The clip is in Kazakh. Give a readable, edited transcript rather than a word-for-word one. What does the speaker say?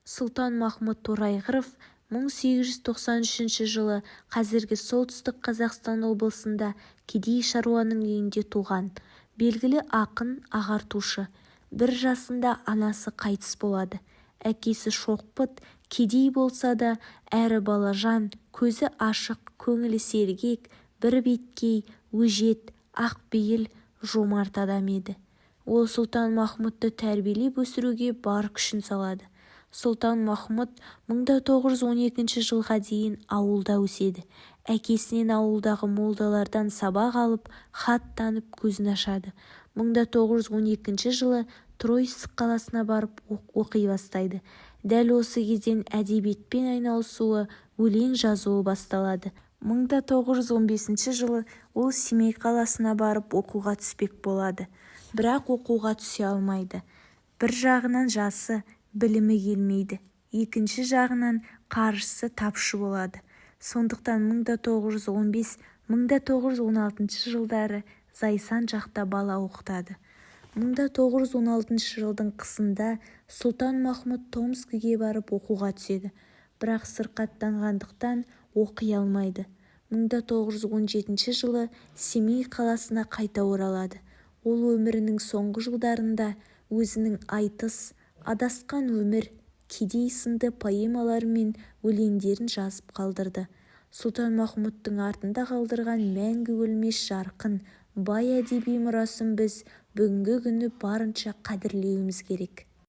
Сұлтанмахмұт Торайғыров 1893 жылы қазіргі Солтүстік Қазақстан облысында кедей шаруаның үйінде туған. Белгілі ақын, ағартушы. Бір жасында анасы қайтыс болады. Әкесі шоқпыт, кедей болса да, әрі балажан, көзі ашық, көңілі сергек, бірбеткей, өжет, ақпейіл, жомарт адам еді. Ол Сұлтанмахмұтты тәрбиелеп өсіруге бар күшін салады. Сұлтанмахмұт 1912 жылға дейін ауылда өседі. Әкесінен, ауылдағы молдалардан сабақ алып, хат танып, көзін ашады. 1912 жылы Троицк қаласына барып оқи бастайды. Дәл осы кезден әдебиетпен айналысуы, өлең жазуы басталады. 1915 жылы ол Семей қаласына барып оқуға түспек болады. Бірақ оқуға түсе алмайды. Бір жағынан жасы, білімі келмейді, екінші жағынан қаржысы тапшы болады. Сондықтан 1915-1916 жылдары Зайсан жақта бала оқытады. 1916 жылдың қысында Сұлтанмахмұт Томскіге барып оқуға түседі. Бірақ сырқаттанғандықтан оқи алмайды. 1917 жылы Семей қаласына қайта оралады. Ол өмірінің соңғы жылдарында өзінің «Айтыс», «Адасқан өмір», «Кедей» сынды поэмалары мен өлеңдерін жазып қалдырды. Сұлтанмахмұттың артында қалдырған мәңгі өлмес жарқын, бай әдеби мұрасын біз бүгінгі күні барынша қадірлеуіміз керек.